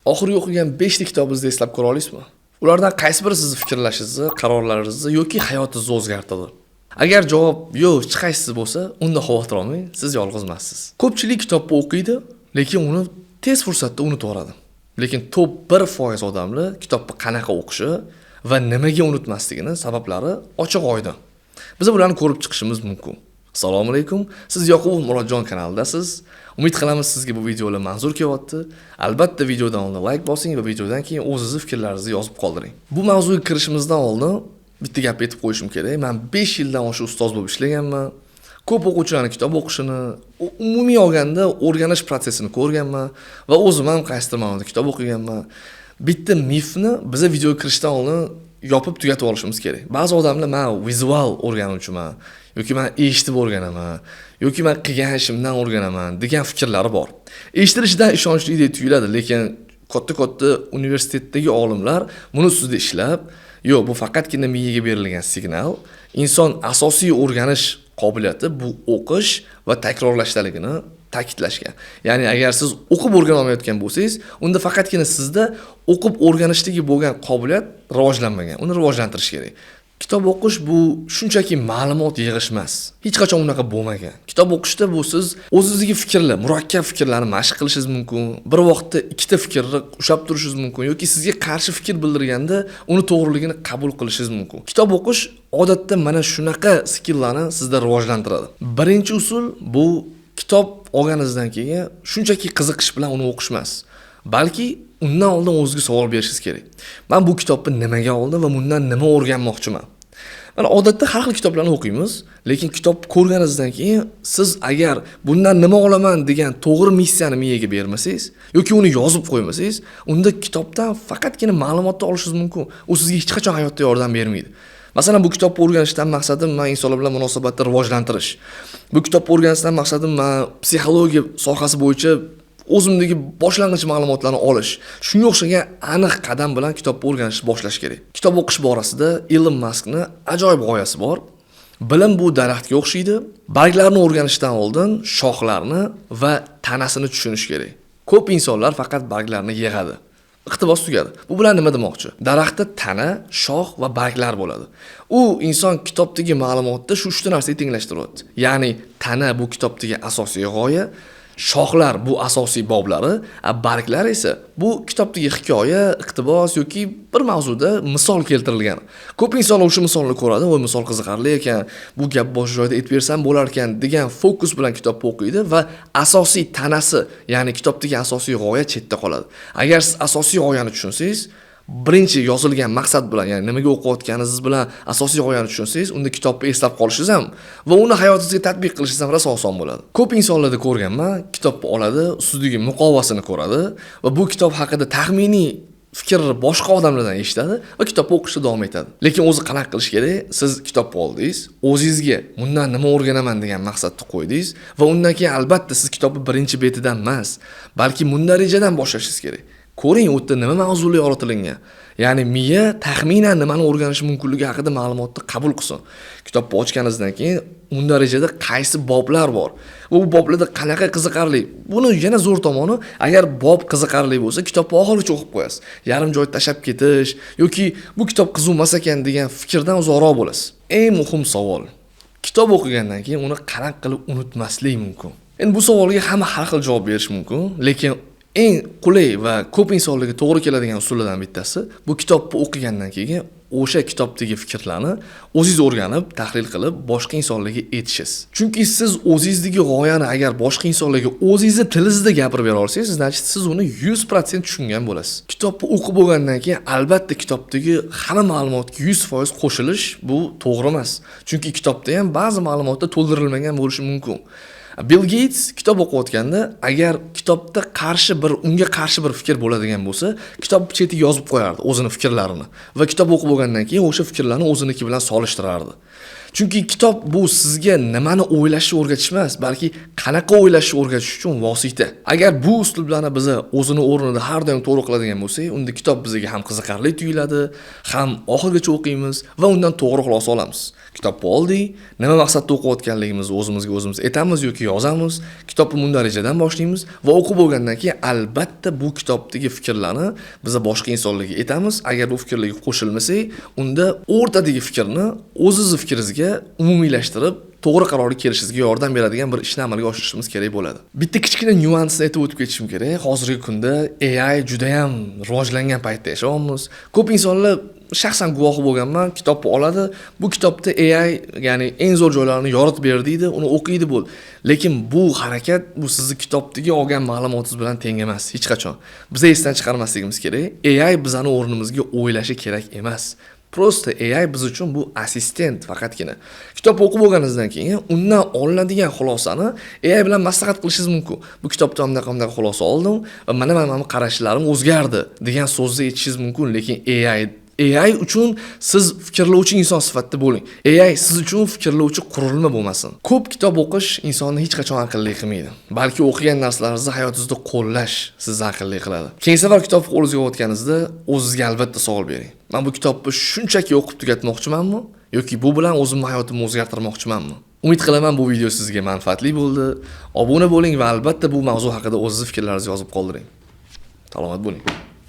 Oxirgi o'qigan 5 ta kitobingizni eslab ko'ra olasizmi? Ulardan qaysi biri sizni fikrlashingizni, qarorlaringizni yoki hayotingizni o'zgartirdi? Agar javob yo'q, hech qaysisi bo'lsa, unda xavotir olmang, siz yolg'iz emassiz. Ko'pchilik kitobni o'qiydi, lekin uni tez fursatda unutib yuboradi. Lekin top 1% odamlar kitobni qanaqa o'qishi va nimaga unutmasligini sabablari ochiq oydin. Biz bularni ko'rib chiqishimiz mumkin. Assalomu alaykum. Siz Yoqubov Murodjon kanalidasiz. Umid qilamiz, sizga bu videolar manzur kelyapti. Albatta videodan oldin like bosing va videodan keyin o'zingizni fikrlaringizni yozib qoldiring. Bu mavzuga kirishimizdan oldin bitta gap aytib qo'yishim kerak. Men 5 yildan oshiq ustoz bo'lib ishlaganman. Ko'p o'quvchilarning kitob o'qishini, umumiy olganda o'rganish protsessini ko'rganman va o'zim ham qaysidir ma'noda kitob o'qiganman. Bitta mifni biza videoga kirishdan oldin yopib tugatib olishimiz kerak. Ba'zi odamlar men vizual o'rganuvchiman yoki men eshitib o'rganaman yoki men qilgan ishimdan o'rganaman degan fikrlari bor. Eshitilishidan ishonchli tuyuladi, lekin katta-katta universitetdagi olimlar buni ustida ishlab, yo'q, bu faqatgina miyaga berilgan signal, inson asosiy o'rganish qobiliyati bu o'qish va takrorlashdaligini ta'kidlashgan. Ya'ni agar siz o'qib o'rgana olmayotgan bo'lsangiz, unda faqatgina sizda o'qib o'rganishdagi bo'lgan qobiliyat rivojlanmagan. Uni rivojlantirish kerak. Kitob o'qish bu shunchaki ma'lumot yig'ish emas. Hech qachon unaqa bo'lmagan. Kitob o'qishda bu siz o'zingizdagi fikrlar, murakkab fikrlarni mashq qilishingiz mumkin. Bir vaqtda ikkita fikrni ushlab turishingiz mumkin yoki sizga qarshi fikr bildirganda uni to'g'riligini qabul qilishingiz mumkin. Kitob o'qish odatda mana shunaqa skilllarni sizda rivojlantiradi. Birinchi usul bu kitob olganingizdan keyin shunchaki qiziqish bilan uni o'qish emas, balki undan oldin o'zingizga savol berishingiz kerak. Men bu kitobni nimaga oldim va bundan nima o'rganmoqchiman? Mana odatda har xil kitoblarni o'qiymiz, lekin kitob ko'rganingizdan keyin siz agar bundan nima olaman degan to'g'ri missiyani miyaga bermasangiz yoki uni yozib qo'ymasangiz, unda kitobdan faqatgina ma'lumotni olishingiz mumkin. U sizga hech qachon hayotda yordam bermaydi. Masalan, bu kitobni o'rganishdan maqsadim men insonlar bilan munosabatni rivojlantirish. Bu kitobni o'rganishdan maqsadim men psixologiya sohasi bo'yicha o'zimdagi boshlang'ich ma'lumotlarni olish. Shunga o'xshagan aniq qadam bilan kitobni o'rganishni boshlash kerak. Kitob o'qish borasida Elon Muskni ajoyib g'oyasi bor. Bilim bu daraxtga o'xshaydi. Barglarni o'rganishdan oldin shoxlarni va tanasini tushunish kerak. Ko'p insonlar faqat barglarni yig'adi. Iqtibos tugadi. Bu bilan nima demoqchi? Daraxtda tana, shox va barglar bo'ladi. U inson kitobdagi ma'lumotda shu uchta narsaga tenglashtiryapti. Ya'ni tana bu kitobdagi asosiy g'oya, shoxlar bu asosiy boblari, a barglar esa bu kitobdagi hikoya, iqtibos yoki bir mavzuda misol keltirilgan. Ko'p insonlar o'sha misolni ko'radi, "Voy, misol qiziqarli ekan, bu gap boshqa joyda aytib bersam bo'lar ekan" degan fokus bilan kitobni o'qiydi va asosiy tanasi, ya'ni kitobdagi asosiy g'oya chetda qoladi. Agar siz asosiy g'oyani tushunsangiz, birinchi yozilgan maqsad bilan, ya'ni nimaga o'qiyotganingiz bilan asosiy g'oyani tushunsangiz, unda kitobni eslab qolishingiz ham va uni hayotingizga tatbiq qilishingiz ham rosa oson bo'ladi. Ko'p insonlarda ko'rganman, kitobni oladi, ustidagi muqovasini ko'radi va bu kitob haqida taxminiy fikrni boshqa odamlardan eshitadi va kitobni o'qishda davom etadi. Lekin o'zi qanaqa qilish kerak? Siz kitobni oldingiz, o'zingizga bundan nima o'rganaman degan maqsadni qo'ydingiz va undan keyin albatta siz kitobni birinchi betidan emas, balki mundarijadan boshlashingiz kerak. Ko'ring, u yerda nima mavzular yoritilgan. Ya'ni miya taxminan nimani o'rganishi mumkinligi haqida ma'lumotni qabul qilsin. Kitobni ochganingizdan keyin mundarijada qaysi boblar bor va bu boblarda qanaqa qiziqarli. Buni yana zo'r tomoni, agar bob qiziqarli bo'lsa, kitobni oxirigacha o'qib qo'yasiz. Yarim joy tashlab ketish yoki bu kitob qiziq emas ekan degan fikrdan uzoqroq bo'lasiz. Eng muhim savol: kitob o'qigandan keyin uni qanaqa qilib unutmaslik mumkin? Endi bu savolga hamma har xil javob berishi mumkin, lekin eng qulay va ko'p insonlarga to'g'ri keladigan usullardan bittasi bu kitobni o'qigandan keyin o'sha kitobdagi fikrlarni o'zingiz o'rganib, tahlil qilib, boshqa insonlarga aytishingiz. Chunki siz o'zingizdagi g'oyani agar boshqa insonlarga o'zingizni tilingizda gapirib bera olsangiz, значит, siz uni 100% tushungan bo'lasiz. Kitobni o'qib bo'lgandan keyin albatta kitobdagi hamma ma'lumotga 100% qo'shilish bu to'g'ri emas. Chunki kitobda ham ba'zi ma'lumotlar to'ldirilmagan bo'lishi mumkin. Bill Gates kitob o'qiyotganda agar kitobda qarshi bir unga qarshi bir fikr bo'ladigan bo'lsa, kitob chetiga yozib qo'yardi o'zini fikrlarini va kitob o'qib bo'lgandan keyin o'sha fikrlarni o'ziniki bilan solishtirardi. Chunki kitob bu sizga nimani o'ylashni o'rgatish emas, balki qanaqa o'ylashni o'rgatish uchun vosita. Agar bu uslublarni biz o'zini o'rnida har doim to'g'ri qiladigan bo'lsak, unda kitob bizga ham qiziqarli tuyuladi, ham oxirigacha o'qiymiz va undan to'g'ri xulosa olamiz. Kitobni oldik, nima maqsadda o'qiyotganligimizni o'zimizga o'zimiz aytamiz yoki yozamiz, kitobni mundarijadan boshlaymiz va o'qib bo'lgandan keyin albatta bu kitobdagi fikrlarni biz boshqa insonlarga aytamiz. Agar bu fikrlarga qo'shilmasak, unda o'rtadagi fikrni o'zizni fikringizga umumiylashtirib, to'g'ri qarorga kelishingizga yordam beradigan bir ishni amalga oshirishimiz kerak bo'ladi. Bitta kichkina nyuansni aytib o'tib ketishim kerak. Hozirgi kunda AI juda ham rivojlangan paytda yashayapmiz. Ko'p insonlar, shaxsan guvohi bo'lganman, kitobni oladi, bu kitobda AI, ya'ni eng zo'r joylarini yoritib ber deydi, uni o'qiydi, bo'ldi. Lekin bu harakat bu sizni kitobdagi olgan ma'lumotingiz bilan teng emas hech qachon. Biz esdan chiqarmasligimiz kerak. AI bizani o'rnimizga o'ylashi kerak emas. Просто AI biz uchun bu assistent faqatgina. Kitob o'qib bo'lganingizdan keyin undan olinadigan xulosani AI bilan maslahat qilishingiz mumkin. Bu kitobdan bunaqa bunaqa xulosa oldim va mana bu qarashlarim o'zgardi degan so'zni aytishingiz mumkin, lekin AI uchun siz fikrlovchi inson sifatida bo'ling. AI siz uchun fikrlovchi qurilma bo'lmasin. Ko'p kitob o'qish insonni hech qachon aqlli qilmaydi. Balki o'qigan narsalaringizni hayotingizda qo'llash sizni aqlli qiladi. Keyingi safar kitob qo'lingizga olayotganingizda o'zingizga albatta savol bering. Men bu kitobni shunchaki o'qib tugatmoqchimanmi yoki bu bilan o'zimni hayotimni o'zgartirmoqchimanmi? Umid qilaman, bu video sizga manfaatli bo'ldi. Obuna bo'ling va albatta bu mavzu haqida o'zingiz fikrlaringizni yozib qoldiring. Salomat bo'ling.